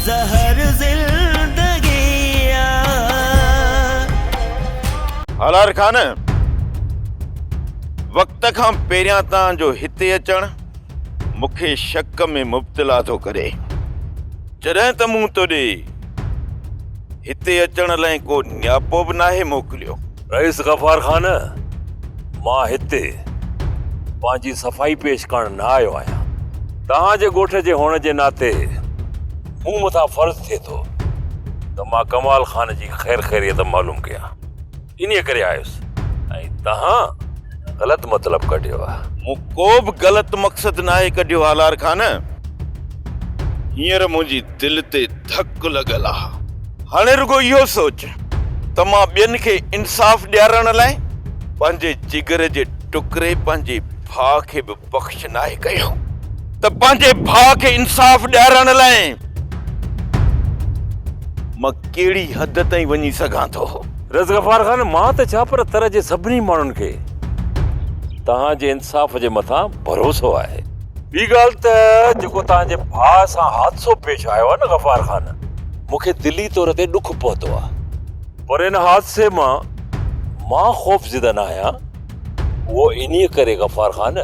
زهر زندگي آ. هالار خان، وقت کان پهريان توهان جو هتي اچڻ مون کي شڪ ۾ مبتلا ٿو ڪري. جڏهن ته مون توڏي هتي اچڻ لاء ڪو نياپو به ناهي موڪليو. رئيس غفار خان، مان هتي پنهنجي صفائي پيش ڪرڻ نه آيو آهيان. توهان جي ڳوٺ جي هئڻ جي ناتي مون مٿان فرض ٿئي ٿو ته مان ڪمال خان جي خير خيريت معلوم ڪيان. انهيء ڪري آيس ۽ توهان غلط مطلب ڪڍيو آهي. مون ڪو به غلط مقصد ناهي ڪڍيو هالار خان. هينئر منهنجي دل تي ڌڪ لڳل آ. هاڻي رڳو اهو سوچ ته مان ٻين کي انصاف ڏيارڻ لاء پنهنجي جگر جي ٽڪري پنهنجي ڀاء کي به بخش ناهي ڪيو ته پنهنجي ڀاء کي انصاف ڏيارڻ لاء مان ڪهڙي حد تائين وڃي سگهان ٿو. رز غفار خان، مان ته ڇا پر تر جي سڀني ماڻهن کي توهان جي انصاف جي مٿان ڀروسو آهي. ٻي ڳالهه ته جيڪو توهان جي ڀاء سان حادثو پيش آيو آهي نه غفار خان، مون کي دلي طور تي ڏک پهتو آهي. پر ان حادثي مان مان خوفزده نه آهيان، اهو انهيء ڪري غفار خان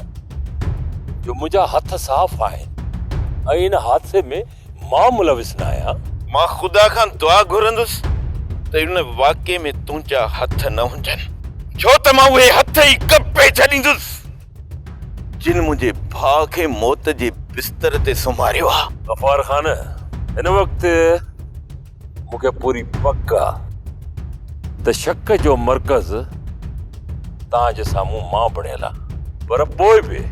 جو منهنجا هٿ صاف آهن ۽ ان حادثي ۾ مان ملوث نه آهيان. مان خدا کان دعا گهرندس ته ان واقعي ۾ تنهنجا هٿ نه هجن، ڇو ته مان اهي هٿ ئي ڪپي ڇڏيندس. جن منهنجي ڀاء کي موت جي بستر تي سمهاريو آ. غفار خان، هن وقت مون کي پوري پڪ آ ته شڪ جو مرڪز توهان جي سامهون مان بڻيل آ، پر پوء به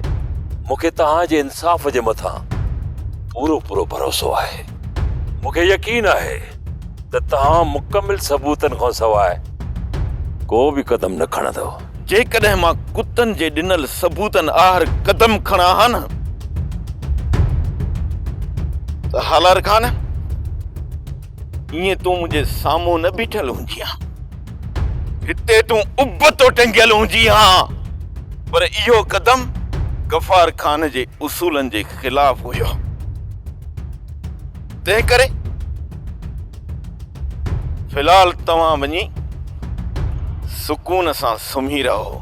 مون کي توهان جي انصاف جي مٿان پورو پورو ڀروسو آهي. مون کي يقين آهي ته توهان مڪمل ثبوتن کان سواء ڪو به قدم نه کڻندؤ. جيڪڏهن مان ڪتن جي ڏنل ثبوتن آهر قدم کڻان ها نه ته هالار خان ائين تون منهنجي سامهون نه بيٺل هجين ها. هتي تون ابتو ٽنگيل هجين ها. پر اهو قدم غفار خان جي اصولن جي خلاف هيو. تنهن ڪري في الحال توهان وڃي سڪون سان سمهي رهو.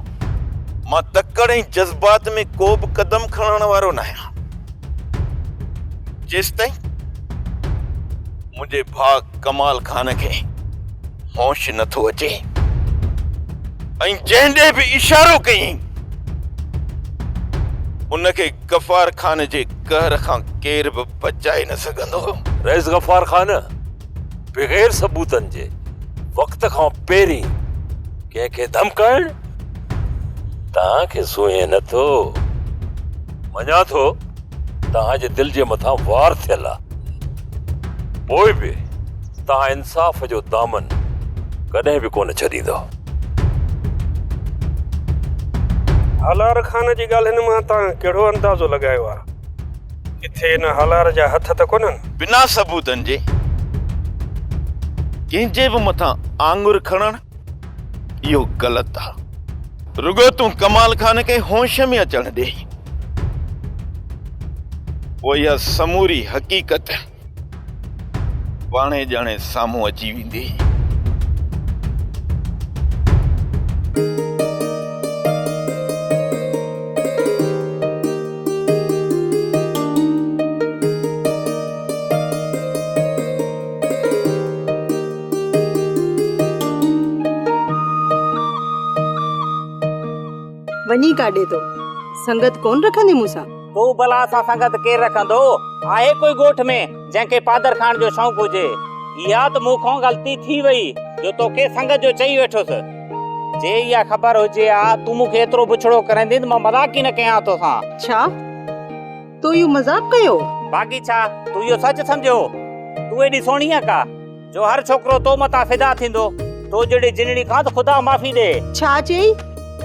مان تڪڙ ۽ جذبات ۾ ڪو به قدم کڻڻ وارو ناهيان. جيستائين منهنجي ڀاء ڪمال خان کي هوش نٿو اچي ۽ جنهن ڏي به اشارو ڪيائين ان کي غفار خان جي قهر کان ڪير به بچائي نه سگهندو. رئيس غفار خان بغير ثبوتن جي وقت کان پهرين ڪنهن کي ڌمڪائڻ توهان کي سونهين نه ٿو. مڃان ٿو توهان جي دل جي مٿان وار ٿيل آ، پوء به توهان انصاف جو دامن ڪڏهن به ڪونه ڇڏيندؤ. هالار خان جي ڳالهين مان توهان ڪهڙو اندازو لڳايو آ؟ ڪٿي ان هالار جا هٿ ته ڪونهن؟ بنا ثبوتن جي ڪنهن جي به مٿان آڱر کڻڻ اهو غلط آ. رڳو تون ڪمال خان کي هوش ۾ اچڻ ڏي، پوء اها سموري حقيقت پاڻهي ڄاڻي سامهون اچي ويندي. وڃي ڪاڏي ٿو؟ سنگت ڪونه رکندين مون سان؟ تو ڀلا سان سنگت ڪير رکندو؟ آهي ڪوئي ڳوٺ ۾ جنهن کي پادر کائڻ جو شوق هجي؟ اها ته مون کان غلطي ٿي وئي جو توکي سنگت جو چئي ويٺس. جي اها خبر هجي ها تون مون کي ايترو بڇڙو ڪريندين ته مان مذاق ئي نه ڪيان ها توسان. ڇا؟ تو اهو مذاق ڪيو؟ باقي ڇا؟ تو اهو سچ سمجهيو؟ تون ايڏي سهڻي آن ڪا جو هر ڇوڪرو تو مٿان فدا ٿيندو. تو جهڙي جنڙي کان ته خدا معافي ڏي. ڇا چيئي؟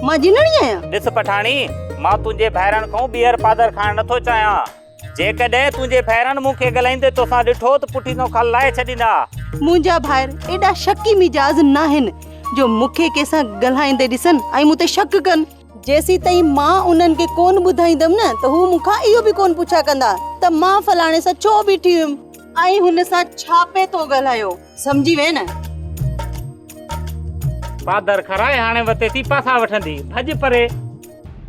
مان جنڙي آهيان؟ ڏس پٺاڻي، مان تنهنجي ڀائرن کان ٻيهر پادر کائڻ نٿو چاهيان. جيڪڏهن تنهنجي ڀائرن مون کي ڳالهائيندي توسان ڏٺو ته پٺي تان کل لاهي ڇڏيندا. منهنجا ڀائر ايڏا شڪي مزاج ناهن جو مون کي ڪنهن سان ڳالهائيندي ڏسن ۽ مون تي شڪ ڪن. جيسيتائين مان انهن کي ڪونه ٻڌائيندم نه ته هو مون کان اهو به ڪونه پڇا ڪندا ته مان فلاڻي سان ڇو بيٺي هيم. ۽ هن سان ڇا پئي ٿو ڳالهايو، سمجهي وئين نه؟ پادر کارائي هاڻي وتي ٿي پاسا وٺندي، ڀڄ پري.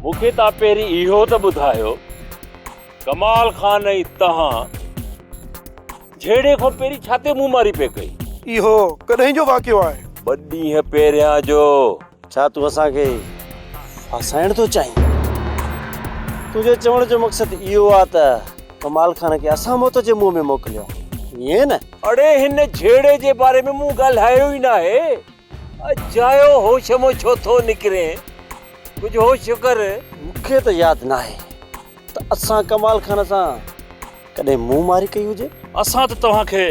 مون کي توهان پهرين اهو ته ٻڌايو، ڪمال خان ۽ توهان جهيڙي کان پهرين ڇا تي منهن ماري پئي ڪئي؟ اهو ڪڏهن جو واقعو آهي؟ ٻه ڏينهن پهريان جو. ڇا تون اسان کي ڦاسائڻ ٿو چاهين؟ تنهنجي چوڻ جو مقصد اهو آهي ته ڪمال خان کي اسان موت جي منهن ۾ موڪليو آهي، ائين نه؟ اڙي هن جهيڙي جي باري ۾ مون ڳالهايو ئي ناهي. اجايو هوش مان ڇو ٿو نڪرين؟ ڪجهه هوش ڪر. مون کي ته ياد ناهي ته اسان ڪمال خان سان ڪڏهن منهن ماري ڪئي هجي. اسان ته توهان کي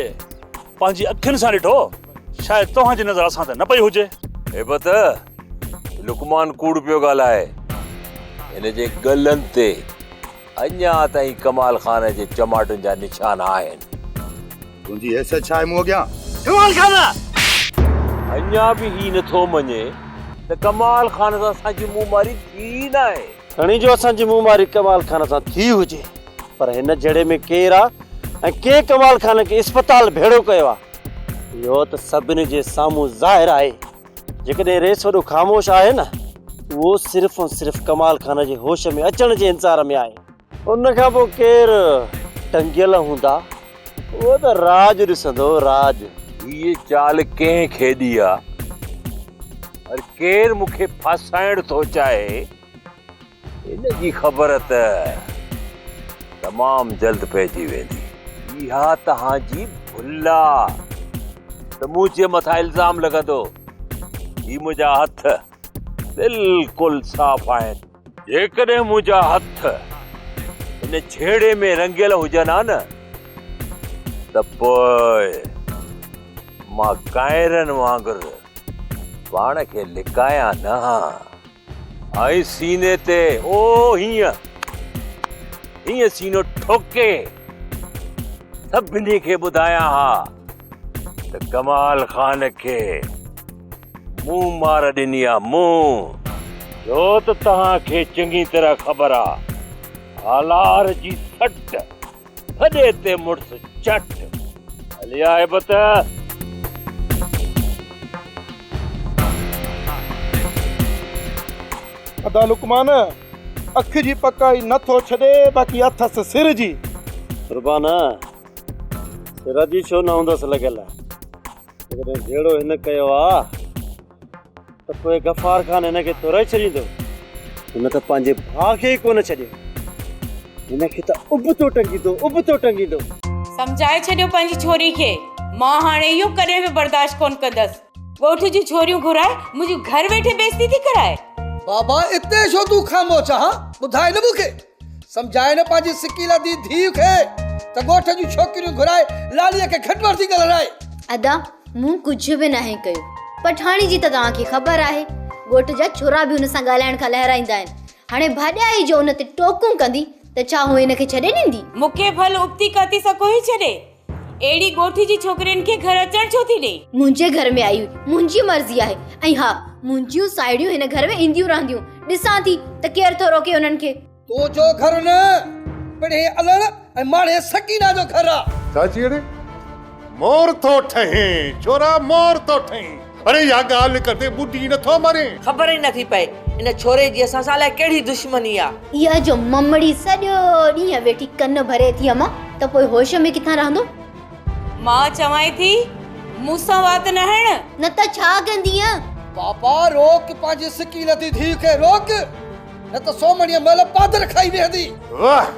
پنهنجي اکين سان ڏٺو، شايد توهان جي نظر اسان تي نه پئي هجي. هيبت، لقمان ڪوڙ پيو ڳالهائي. هن جي ڳلن تي اڃا تائين ڪمال خان جي چماٽن جا نشان آهن. تنهنجي حيثيت ڇا آهي مون اڳيان؟ ڪمال خان! اڃا به هي نه ٿو مڃي ته ڪمال خان سان اسان جي منهن ماري ٿي ئي ناهي. کڻي جو اسان جي منهن ماري ڪمال خان سان ٿي هجي پر هن جهيڙي ۾ ڪير آ ۽ ڪنهن ڪمال خان کي اسپتال ڀيڙو ڪيو آ اهو ته سڀني جي سامهون ظاهر آهي. جيڪڏهن رئيس وڏو خاموش آهي نه اهو صرف ۽ صرف ڪمال خان جي هوش ۾ اچڻ جي انتظار ۾ آهي. ان کان پوء ڪير ٽنگيل هوندا اهو ته راڄ ڏسندو راڄ. هيء چال ڪنهن کيڏي آ ۽ ڪير مون کي ڦاسائڻ ٿو چاهي، ان جي خبر ته تمام جلد پئجي ويندي. اها توهان جي ڀل آ ته منهنجي مٿان الزام لڳندو. هي منهنجا هٿ بلڪل صاف آهن. جيڪڏهن منهنجا هٿ ان جهيڙي ۾ رڱيل هجن ها نه ته پوء مان ڪانئرن وانگر پاڻ کي لڪايان نه ها. ۽ سيني تي او هيئن هيئن سينو ٺوڪي سڀني کي ٻڌايان ها ته ڪمال خان کي مون مار ڏني آ مون. ڇو ته توهان کي چڱي طرح خبر آ هالار جي سٽ ٿڏي تي مڙس چٽ. هلي آ هيبت. ادا لقمان اک جي پڪائي نه ٿو ڇڏي باقي اٿس سر جي. قربان سر جي ڇو نه هوندس لڳل. جيڪڏهن جهيڙو هن ڪيو آ ته پوء غفار خان هن کي ٿورئي ڇڏيندو. هن ته پنهنجي ڀاء کي ئي ڪونه ڇڏيو. هن کي ته ابتو ٽنگيندو، ابتو ٽنگيندو. سمجهائي ڇڏيو پنهنجي ڇوري کي. مان هاڻي اهو ڪڏهن به برداشت ڪونه ڪندس. ڳوٺ جون ڇوريون گهرائي منهنجي گهر ويٺي بيعزتي ٿي ڪرائي. بابا اتي ڇو تون خاموش آهان؟ ٻڌاء نه مون کي. سمجهائي نه پنهنجي سڪيلڌي ڌيء کي ته ڳوٺ جون ڇوڪريون گهرائي لاليء کي گهٽ وڌ ٿي ڳالهرائي. ادا مون ڪجهه به ناهي ڪيو. پٺاڻي جي ته توهان کي خبر آهي. ڳوٺ جا ڇورا به هن سان ڳالهائڻ کان لهرائيندا آهن. هاڻي ڀاڄائي جو ان تي ٽوڪون ڪندي ته ڇا هو هن کي ڇڏي ڏيندي؟ مون کي ڀل ابتي ڪاتي سان ڪوهي ڇڏي. اهڙي ڳوٺ جي ڇوڪرين کي گهر اچڻ ڇو ٿي ڏئي؟ منهنجي گهر ۾ آئي هئي، منهنجي مرضي آهي ۽ ها منهنجيون ساهيڙيون هن گهر ۾ اينديون رهنديون، ڏسان ٿي ته ڪير ٿو روڪي انهن کي. تنهنجو گهر نه، پڻهين علڻ ۽ ماڙهين سڪينه جو گهر آ. چاچي اڙي مور ٿو ٺهين ڇورا مور ٿو ٺهين اڙي اها ڳالهه ڪندي ٻڏي نه ٿو مرين. خبر ئي نٿي پئي ان ڇوري جي اسان سان الائي ڪهڙي دشمني آ. اها جو ممڙي سڄو ڏينهن ويٺي ڪن ڀري ٿي امان ته پوء هوش ۾ ڪٿان رهندو؟ مان چوانء ٿي مون سان وات نه هڻ. نه ته ڇا ڪندينء؟ بابا روڪ پنهنجي سڪي لڌي ڌيء کي روڪ نه ته سومهڻيء مهل پادر کائي ويهندي. واهه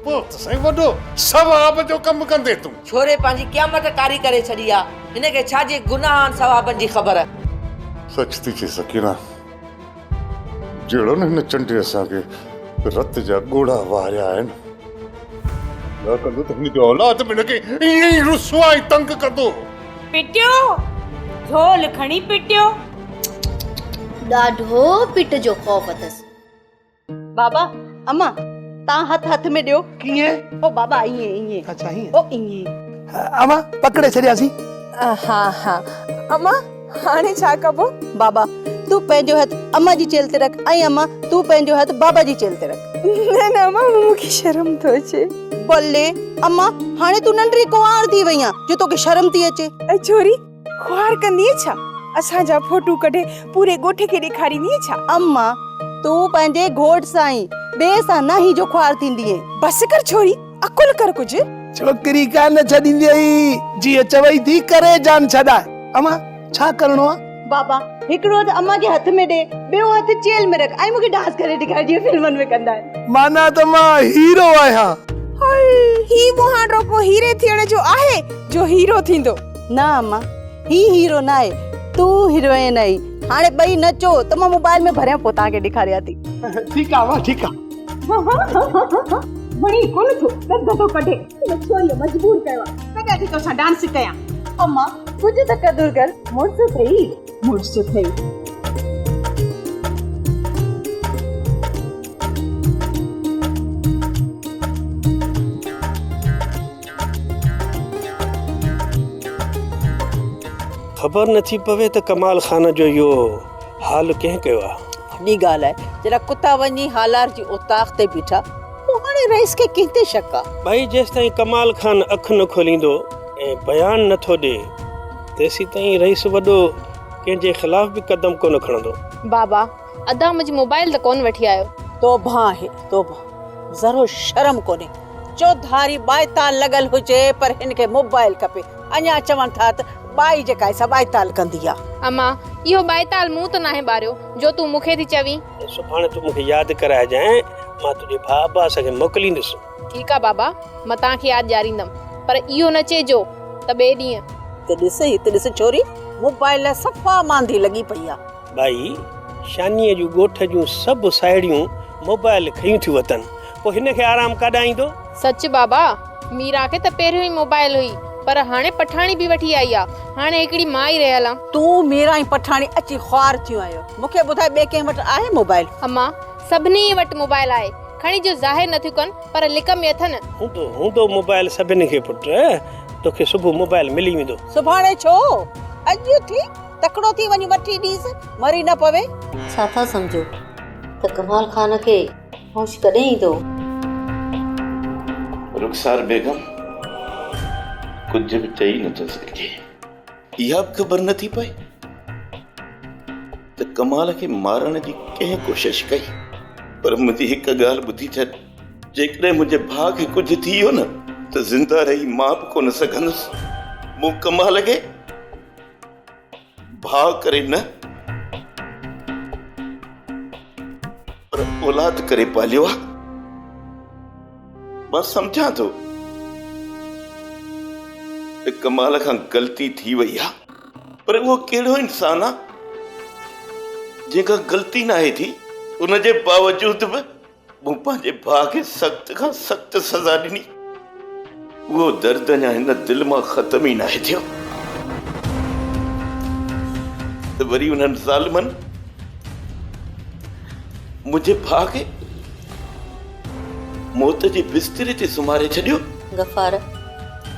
پوء ته سائين وڏو ثواب جو ڪم ڪندين تون. ڇوري پنهنجي قيامت ڪاري ڪري ڇڏي آ. هن کي ڇا جي گناهن ثوابن جي خبر. سچ ٿي چئي سڪينه. جهڙو نه هن چنڊي اسان کي رت جا ڳوڙها وهاريا آهن. الله ڪندو ته هن جو اولاد به هن کي ائين ئي رسوا ۽ تنگ ڪندو. پٽيو، جهول کڻي پٽيو. ڏاڍو پٽ جو خوف اٿس. بابا، اما، تان هٿ هٿ ۾ ڏيو. ڪيئن؟ او بابا ائين ائين. اڇا ائين. او ائين. اما، پڪڙي ڇڏياسين. ها ها اما، هاڻي ڇا ڪبو؟ بابا، تون پنهنجو هٿ اما جي چيلهه تي رک ۽ اما، تون پنهنجو هٿ بابا جي چيلهه تي رک. نه نه اما، مون کي شرم ٿو اچي. بلي، اما، هاڻي تون ننڍڙي ڪنوار ٿي وئي آن جو توکي شرم ٿي اچي. اي ڇوري، خوار ڪندينء ڇا؟ اسان جا فوٽو ڪڍي پوري ڳوٺ کي ڏيکاريندينء ڇا؟ اما، تون پنهنجي گهوٽ سان ئي، ٻئي سان ناهين جو خوار ٿيندينء. بس ڪر ڇوري، عقل ڪر ڪجهه. ڇوڪري ڪانه ڇڏينديئي، جيئن چوئي ٿي ڪري جان ڇڏاء. اما، ڇا ڪرڻو آ؟ بابا، هڪڙو هٿ اما کي هٿ ۾ ڏي، ٻيو هٿ چيلهه ۾ رک ۽ مون کي ڊانس ڪري ڏيکار جيئن فلمن ۾ ڪندا آهن. معنيٰ ته مان هيرو آهيان. هل، هي مهانڊو ڪو هيري ٿيڻ جو آهي جو هيرو ٿيندو. نه اما، هي هيرو ناهي، تون هيروئن آهين. هاڻي ٻئي نچو ته مان موبائل ۾ ڀريان پوء توهان کي ڏيکاريان ٿي. ٺيڪ آ اما، ٺيڪ آ. وڻي ڪونه ٿو، ڏند ٿو ڪڍي. هن ڇوريء مجبور ڪيو آ، تڏهن ٿي توسان ڊانس ڪيان. اما، ڪجهه ته قدر ڪر، مڙس اٿئي. مڙس اٿئي. خبر نٿي پوي ته ڪمال خان جو اهو حال ڪنهن ڪيو آ. وڏي ڳالهه آهي، جڏهن ڪتا وڃي هالار جي اوطاق تي بيٺا، پوء هاڻي رئيس کي ڪنهن تي شڪ آ؟ ڀائي جيستائين ڪمال خان اک نه کوليندو ۽ بيان نه ٿو ڏئي، تيسيتائين رئيس وڏو ڪنهن جي خلاف به قدم ڪونه کڻندو. بابا، ادا منهنجي موبائل ته ڪونه وٺي آيو. توبهه آهي توبهه، ذرو شرم ڪونهي، چوڌاري ٻائيتال لڳل هجي پر هن کي موبائل کپي، اڃا چون ٿا ته ٻائي جيڪا آهي سا ٻائيتال ڪندي آ. اما، اهو ٻائيتال مون ته ناهي ٻاريو، جو تون مون کي ٿي چوين. سڀاڻي تون مون کي ياد ڪرائجانء، مان تنهنجي ڀاء عباس کي موڪليندس. ٺيڪ آ بابا، مان توهان کي ياد ڏياريندم، پر اهو نه چئجو ته ٻئي ڏينهن. هت ڏس، هت ڏس ڇوري، موبائل لاء صفا ماندي لڳي پئي آ. ٻائي، شانيء جون ڳوٺ جون سڀ ساهيڙيون موبائل کنيون ٿيون وتن، پوء هن کي آرام ڪاڏانهن ايندو؟ سچ بابا، ميران کي ته پهريون ئي موبائل هئي، پر هاڻي پٺاڻي به وٺي آئي آ، هاڻي هڪڙي مان ئي رهيل آن. تون، ميران ۽ پٺاڻي اچي خوار ٿيون آهيو. مون کي ٻڌاء ٻئي ڪنهن وٽ آهي موبائل؟ اما، سڀني وٽ موبائل آهي، کڻي جو ظاهر نٿيون ڪن، پر لڪ ۾ اٿن. هوندو، هوندو موبائل سڀني کي پٽ، توکي صبح موبائل ملي ويندو. سڀاڻي ڇو؟ اڄ اٿي تڪڙو ٿي وڃي وٺي ڏينس، مري نه پوي. ڇا ٿا سمجهو ته ڪمال خان کي هوش ڪڏهن ايندو؟ رخسار بيگم ڪجهه به چئي نٿو سگهجي. اها به خبر نٿي پئي ته ڪمال کي مارڻ جي ڪنهن ڪوشش ڪئي. پر منهنجي هڪ ڳالهه ٻڌي ڇڏ، جيڪڏهن منهنجي ڀاء کي ڪجهه ٿي ويو نه ته زنده رهي مان به ڪونه سگهندس. مون ڪمال کي ڀاء ڪري نه پر اولاد ڪري پاليو آ. مان سمجهان ٿو ته ڪمال کان غلطي ٿي وئي آ، پر اهو ڪهڙو انسان آ جنهن کان غلطي ناهي ٿي. ان جي باوجود به مون پنهنجي ڀاء کي سخت کان سخت سزا ڏني. اهو درد اڃا هن دل مان ختم ئي ناهي ٿيو ته وري انهن ظالمن منهنجي ڀاء کي موت جي بستري تي سمهاري ڇڏيو. غفار،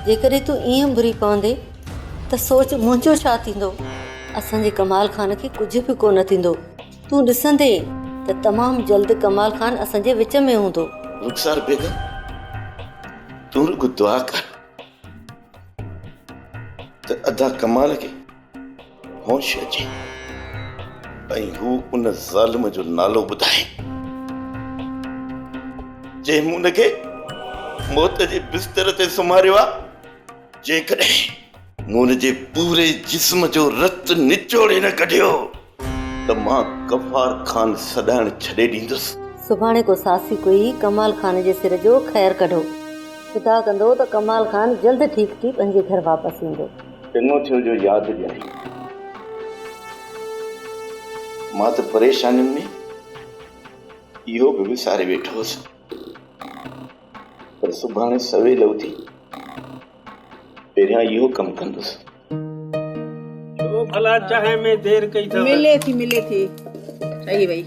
جيڪڏهن تون ائين ڀري پوندين ته سوچ منهنجو ڇا ٿيندو؟ اسان جي ڪمال خان کي ڪجهه به ڪونه ٿيندو. تون ڏسندين ته تمام جلد ڪمال خان اسان جي وچ ۾ هوندو. رخسار بيگم، تون رڳو دعا ڪر ته ادا ڪمال کي هوش اچي ۽ هو ان ظالم جو نالو ٻڌائي جنهن مون کي موت جي بستر تي سمهاريو آ. جيڪڏهن مون جي پوري جسم جو رت نچوڙي نه ڪڍيو ته مان غفار خان سڏائڻ ڇڏي ڏيندس. سڀاڻي ڪو ساسي ڪوئي ڪمال خان جي سر جو خير ڪڍو. خدا ڪندو ته ڪمال خان جلد ٺيڪ ٿي پنهنجي گهر واپس ايندو. چڱو ٿيو جو ياد ڏياري. مان ته پريشانين ۾ اهو به وساري ويٺو هوس. پر سڀاڻي سويل اٿي پهريان اهو ڪم ڪندس. ڇو ڀلا چانهه ۾ دير ڪئي اٿو؟ ملي ٿي ملي ٿي ٺهي وئي.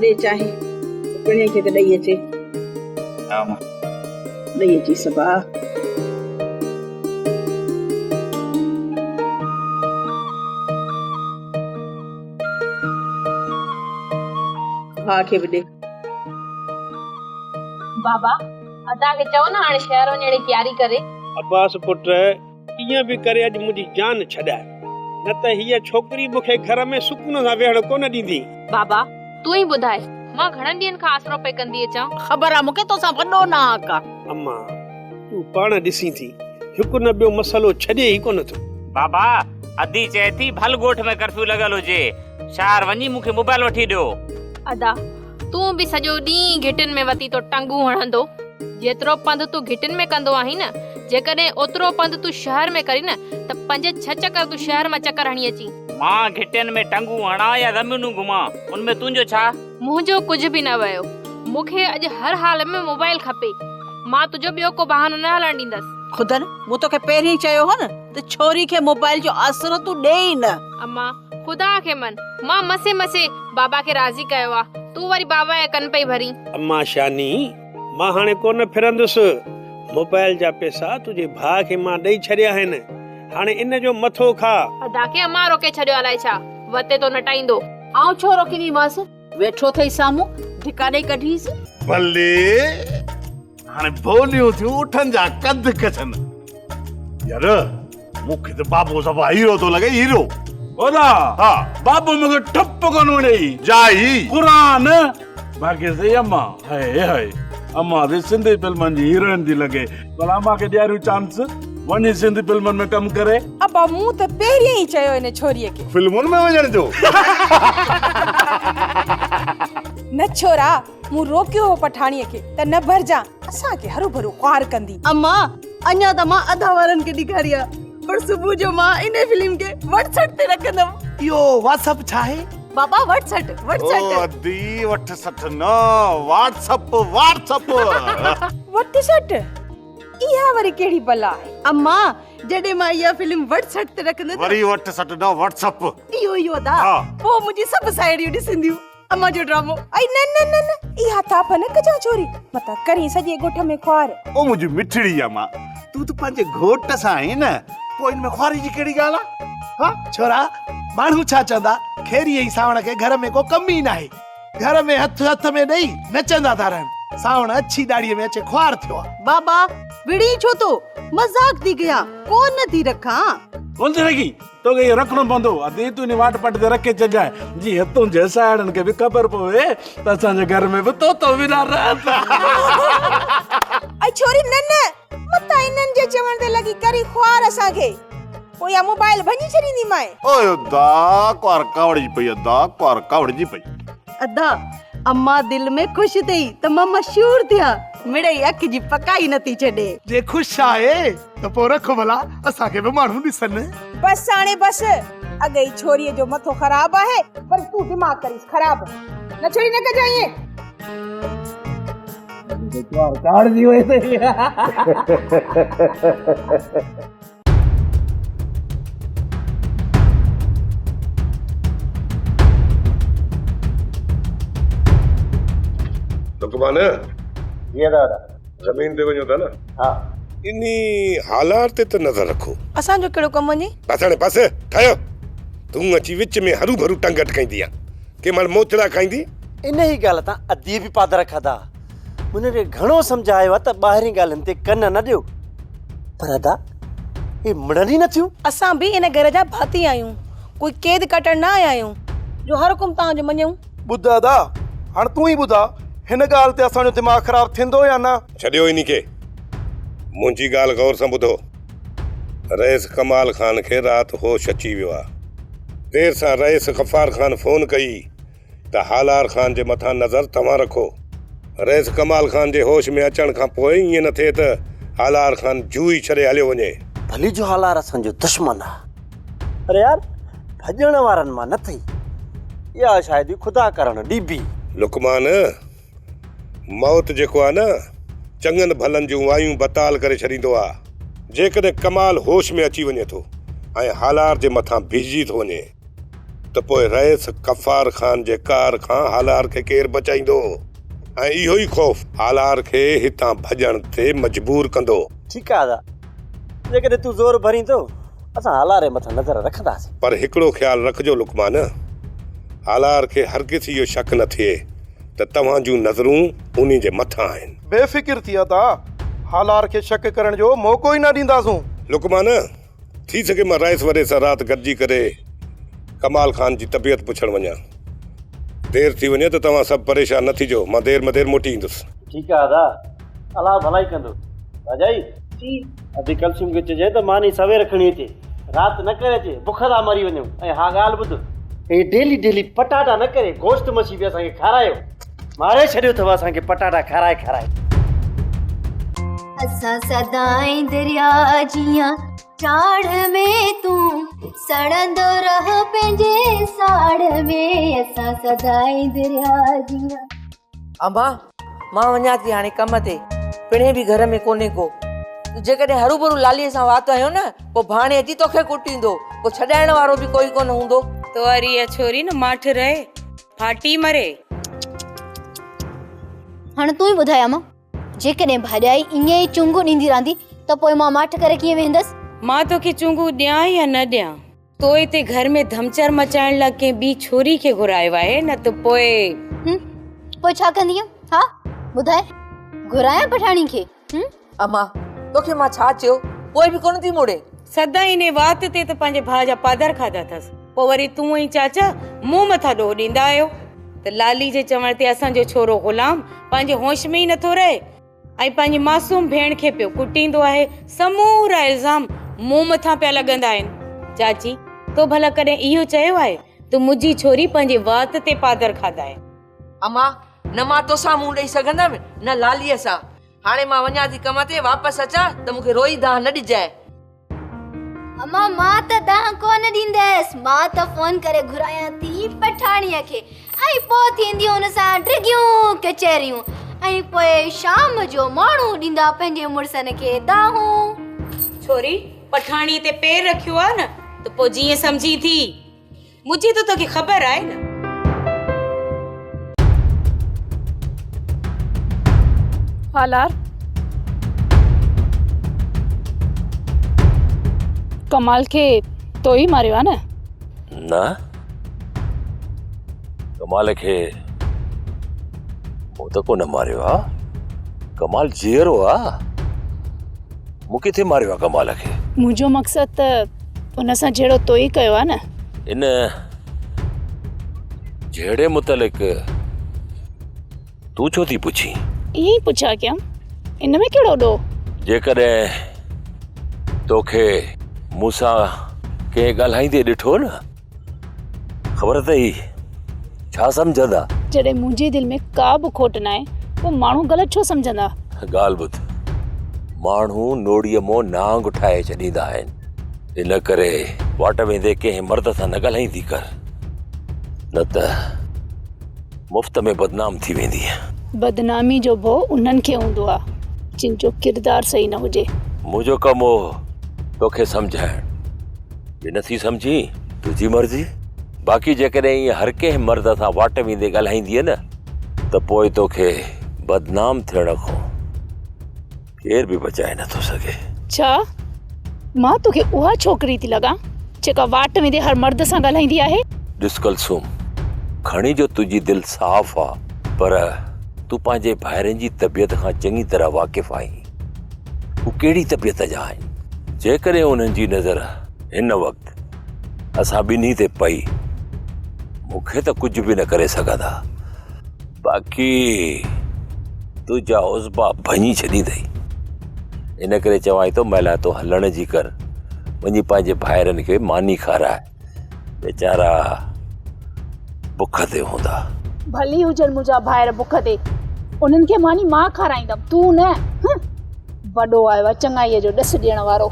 ڏي چانهه پڻهين کي ته ڏئي اچي. ها امان. ڏئي اچي صبا. ڀاء کي به ڏي. بابا، ادا کي چئو نه هاڻي شهر وڃڻ جي تياري ڪري. عباس پٽ، ڪيئن به ڪري اڄ منهنجي جان ڇڏاء، نه ته هيء ڇوڪري مون کي گهر ۾ سڪون سان ويهڻ ڪونه ڏيندي. بابا، تون ئي ٻڌاء، مان گهڻن ڏينهن کان آسرو پئي ڪندي اچان. خبر آ مون کي توسان وڏو ناحق آ. اما، تون پاڻ ڏسين ٿي، هڪ نه ٻيو مسئلو ڇڏي ئي ڪونه ٿو. بابا، ادي چئي ٿي ڀل ڳوٺ ۾ ڪرفيو لڳل هجي، شهر وڃي مون کي موبائل وٺي ڏيو. ادا، تون به سڄو ڏينهن گهٽين ۾ وتي ٿو ٽنگون هڻندو. جيترو پنڌ تون گهٽين ۾ ڪندو آهين نه، جيڪڏهن اوترو پنڌ تون شهر ۾ ڪرين نه ته پنج ڇهه چڪر تون شهر مان چڪر هڻي اچين. مان گهٽين ۾ ٽنگون هڻان يا زمينون گهمان، ان ۾ تنهنجو ڇا؟ منهنجو ڪجهه به نه ويو. مون کي اڄ هر حال ۾ موبائل کپي. مان تنهنجو ٻيو ڪو بهانو نه هلڻ ڏيندس. خدن، مون توکي پهرين ئي چيو هو نه ته ڇوري کي موبائل جو آسرو تون ڏي ئي نه. اما، خدا کي من، مان مسي مسي بابا کي راضي ڪيو آ، تون وري بابا جا ڪن پئي ڀرين. اما شاني، مان هاڻي ڪونه ڦرندس. موبائل جا پئسا تنهنجي ڀاء کي مان ڏئي ڇڏيا آهن. هاڻي ان جو مٿو کاء. ادا کي امان روڪي ڇڏيو الائي ڇا، وتي ٿو نٽائيندو. آئون ڇو روڪينديمانس، ويٺو اٿئي سامهون، ڌڪا ڏئي ڪڍيس. ڀلي هاڻي ڀوليون ٿيون اٺن جا ڪنڌ ڪڇن. يار مون کي ته بابو صفا هيرو ٿو لڳي هيرو. ادا ها بابو مون کي ٺپ ڪونه وڻيئي. جائي. قرآن باقي سائين اما هاء هاء اما به سنڌي فلمن جي هيروئن ٿي لڳي. ڀلا اما کي ڏياريون چانس وڃي سنڌي فلمن ۾ ڪم ڪري. ابا مون ته پهرين ئي چيو ان ڇوريء کي. فلمن ۾ وڃڻ جو. نه ڇورا مون روڪيو هو پٺاڻيء کي ته نه ڀرجان، اسان کي هروڀرو خوار ڪندي. اما، اڃا ته مان اڌا وارن کي ڏيکاري آ، پر صبح جو مان انهي فلم کي وٽ سٽ تي رکندم. اهو واٽس اپ ڇا آهي؟ بابا وٽ سٽ، وٽ سٽ. او ادي وٺ سٽ نه، واٽس اپ، واٽس اپ. وٺ سٽ؟ اها وري ڪهڙي بلا آهي؟ اما، جڏهن مان اها فلم وٽ سٽ تي رکندس ته. وري وٺ سٽ نه، واٽس اپ. اهو ئي ادا، پوء منهنجي سڀ ساهيڙيون ڏسنديون. امان جو ڊرامو. ائي نه نه نه نه اها ٿاڦ نه ڪجان ڇوري متان ڪرين سڄي ڳوٺ ۾ خوار. او منهنجي مٺڙي امان تون ته پنهنجي گهوٽ سان آهين نه پوء ان ۾ خواري جي ڪهڙي ڳالهه آ ها. ڇورا ماڻهو ڇا چوندا خيري ۽ سانوڻ کي گهر ۾ ڪو ڪم ئي ناهي گهر ۾ هٿ هٿ ۾ ڏئي نچندا ٿا رهن سانوڻ اڇي ڏاڙهي ۾ اچي خوار ٿيو آ. بابا وڙهين ڇو ٿو مذاق ٿي ڪيان ڪو نه ٿي رکان. ڪونه ٿي رکين. توکي اهو رکڻو پوندو. ادي تون انهي واٽ پٽ تي رکي ڇڏجانء، جيئن تنهنجي ساهيڙن کي به خبر پوي ته اسان جي گهر ۾ به طوطو ويرا رهن ٿا. ائي ڇوري نه نه، متان انهن جي چوڻ تي لڳي ڪرين خوار اسان کي، پوء اها موبائل ڀڃي ڇڏينديمانء. اوئي ادا ڪنوار ڪاوڙجي پئي ادا ڪنوار ڪاوڙجي پئي. ادا امان دل ۾ خوش ٿئي ته مان مشهور ٿيان، مڙئي اک جي پڪائي نٿي ڇڏي. جي خوش آهي ته پوء رک ڀلا اسان کي به ماڻهو ڏسن. بس هاڻي بس، اڳ ئي ڇوريء جو مٿو خراب آهي، وري تون دماغ ڪريس خراب. نه ڇوري نه ڪجانء ائين. ڪاڙجي وئي اٿئي. لقمان. جي دادا. زمين تي وڃو ٿا نه؟ ها. انهي هالار تي ته نظر رکو. اسان جو ڪهڙو ڪم وڃي؟ بس هاڻي بس ٺهيو. تون اچي وچ ۾ هروڀرو ٽنگ اٽڪائيندي آن. ڪنهن مهل موچڙا کائيندي. انهي ڳالهه تان اديء به پادر کاڌا. مون هن کي گهڻو سمجهايو آهي ته ٻاهرين ڳالهين تي ڪن نه ڏيو. پر ادا اهي مڙن ئي نٿيون. اسان به ان گهر جا ڀاتي آهيون. ڪوئي قيد ڪاٽڻ نه آيا آهيون جو هر حڪم توهان جو مڃون. ٻڌ ادا، هاڻ تون ئي ٻڌاء، هن ڳالهه تي اسان جو دماغ خراب ٿيندو يا نه؟ ڇڏيو انهي کي. منهنجي ڳالهه غور سان ٻڌو. رئيس ڪمال خان کي رات هوش اچي ويو آ. دير سان رئيس غفار خان فون ڪئي ته هالار خان جي مٿان نظر توهان رکو. رئيس ڪمال خان جي هوش ۾ اچڻ کان پوء ائين نه ٿئي ته هالار خان جوء ئي ڇڏي هليو وڃي. ڀلي جو هالار اسان جو دشمن آ. پر يار ڀڄڻ وارن مان نه ٿئي. اها شايد خدا ڪرڻ ڏبي. لقمان، موت جيڪو آ نه، چڱن ڀلن جون وايون بتال ڪري ڇڏيندو آ. جيڪڏهن ڪمال هوش ۾ اچي وڃي ٿو ۽ هالار جي مٿان بيهجي ٿو وڃي ته پوء رئيس غفار خان جي قهر کان هالار کي ڪير بچائيندو؟ ۽ اهو ئي خوف هالار کي هتان ڀڄڻ تي مجبور ڪندو. ٺيڪ آ ادا، جيڪڏهن تون زور ڀرين ٿو، اسان هالار جي مٿان نظر رکنداسين. پر هڪڙو خيال رکجو لقمان، هالار کي هرگز اهو شڪ نه ٿئي ته توهان جون نظرون انهي جي مٿان آهن. بي فڪر ٿي ادا، هالار کي شڪ ڪرڻ جو موقعو ئي نه ڏينداسون. لقمان، ٿي سگهي مان رئيس وڏي سان رات گڏجي ڪري ڪمال خان جي طبيعت پڇڻ وڃان. دير ٿي وڃي ته توهان سڀ پريشان نه ٿجو، مان دير ۾ دير موٽي ايندس. ٺيڪ آ ادا، الله ڀلائي ڪندو. ڀاڄائي! جي. ادي ڪلثوم کي چئجانء ته ماني سوير کڻي اچي، رات نه ڪري اچي، بک ٿا مري وڃون. ۽ ها ڳالهه ٻڌ، هي ڊيلي ڊيلي پٽاٽا نه ڪري گوشت مڇي به اسان کي کارايو. ماري ڇڏيو اٿو اسان کي پٽاٽا کارائي کارائي. اسان سدائين درياء جيان چاڙهه ۾ تون سڙندو رهه پنهنجي ساڙ ۾ اسان سدائين درياء جيان. اما، مان وڃان ٿي هاڻي ڪم تي، پڻهين به گهر ۾ ڪونهي ڪو. تون جيڪڏهن هروڀرو لاليء سان وات هنيو نه، پوء ڀاڻي اچي توکي ڪٽيندو، پوء ڇڏائڻ وارو به ڪوئي ڪونه هوندو. تو واري اها ڇوري نه ماٺ رهي، ڦاٽي مري. هاڻ تون ئي ٻڌاء اما، جيڪڏهن ڀاڄائي ائين ئي چونگون ڏيندي رهندي ته پوء مان ماٺ ڪري ڪيئن ويهندس؟ مان توکي چونگون ڏيان يا نه ڏيان، تو هتي گهر ۾ ڌمچر مچائڻ لاء ڪنهن ٻي ڇوري کي گهرايو آهي نه ته پوء. هم، پوء ڇا ڪندينء؟ ها، ٻڌاء، گهرايان پٺاڻي کي؟ هم؟ اما، توکي مان ڇا چيو، پوء به ڪونه ٿي مڙين. سدائين انهي وات تي ته پنهنجي ڀاء جا پادر کاڌا اٿس، پوء وري تون ۽ چاچا مون مٿان ڏوهه ڏيندا آهيو ته لالي جي چوڻ تي اسان جو ڇورو غلام پنهنجي هوش ۾ ئي نٿو رهي ۽ پنهنجي معصوم ڀيڻ کي پيو ڪٽيندو آهي، سمورا الزام مون مٿان پيا لڳندا آهن. چاچي، تو ڀلا ڪڏهن اهو چيو آهي ته منهنجي ڇوري پنهنجي وات تي پادر کاڌا آهن؟ اما، نه مان توسان منهن ڏئي سگهندم، نه لاليء سان. هاڻي مان وڃان ٿي ڪم تي، واپس اچان ته مون کي روئي دانهن نه ڏجانء. اما مان ته دانهن ڪونه ڏيندس، مان ته فون ڪري گهرايان ٿي پٺاڻيء کي ۽ پوء ٿينديون ان سان ڊگهيون ڪچهريون ۽ پوء شام جو ماڻهو ڏيندا پنهنجي مڙسن کي دانهون. ڇوري، پٺاڻيء تي پير رکيو آ نه ته پوء جيئن سمجهين ٿي. منهنجي ته توکي خبر آهي نه. هالار ڪمال کي تو ئي ماريو آ نه؟ نه ڪمال کي مون ته ڪونه ماريو آ. ڪمال جيئرو آ. مون ڪٿي ماريو آ ڪمال کي؟ منهنجو مقصد ته ان سان جهيڙو تو ئي ڪيو آ نه؟ ان جهيڙي متعلق تون ڇو ٿي پڇين؟ ائين ئي پڇا ڪيم، ان ۾ ڪهڙو ڏوهه؟ جيڪڏهن توکي مون سان ڪنهن ڳالهائيندي ڏٺو نه، خبر اٿئي ڇا سمجهندا؟ جڏهن منهنجي دل ۾ ڪا به کوٽ ناهي، پوء ماڻهو غلط ڇو سمجهندا؟ ڳالهه ٻڌ، ماڻهو نوڙيء مان نانگ ٺاهي ڇڏيندا آهن، ان ڪري واٽ ويندي ڪنهن مرد سان نه ڳالهائيندي ڪر، نه ته مفت ۾ بدنام ٿي ويندينء. بدنامي جو ڀؤ انهن کي هوندو آهي، جن جو ڪردار صحيح نه هجي. منهنجو ڪم هو توکي سمجهائڻ. جي نٿي سمجهين تنهنجي مرضي، باقي جيڪڏهن ائين هر ڪنهن مرد سان واٽ ويندي ڳالهائيندينء نه ته پوء توکي بدنام ٿيڻ کان ڪير به بچائي نٿو سگهي. ڇا مان توکي اها ڇوڪري ٿي لڳان جيڪا واٽ ويندي هر مرد سان ڳالهائيندي آهي؟ ڏس ڪلثوم، کڻي جو تنهنجي دل صاف آ پر تون پنهنجي ڀائرن جي طبيعت کان چڱي طرح واقف آهين. هو ڪهڙي طبيعت جا آهن؟ جيڪڏهن انهن جي نظر هن وقت اسان ٻنهي تي پئي، مون کي ته ڪجهه به نه ڪري سگهندا، باقي تنهنجا عضوا ڀڃي ڇڏيندئي. ان ڪري چوانء ٿو مهلائتو هلڻ جي ڪر، وڃي پنهنجي ڀائرن کي ماني کاراء. ويچارا بک تي هوندا. ڀلي هجن منهنجا ڀائر بک تي، انهن کي ماني مان کارائيندم، تون نه. هن! وڏو آيو آهي چڱائيء جو ڏس ڏيڻ وارو.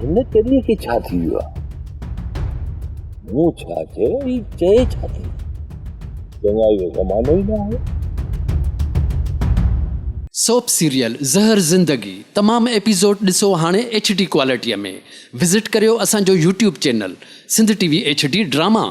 هن چريء کي ڇا ٿي ويو آهي؟ مون ڇا چيو، هي چئي ڇا ٿي؟ چڱائي جو زمانو ئي نه آهي. سوپ سيريل زهر زندگي تمام ايپيسوڊ ڏسو هاڻي ايڇ ڊي ڪوالٽي ۾ وزٽ ڪريو اسان جو YouTube channel Sindh T V H D drama.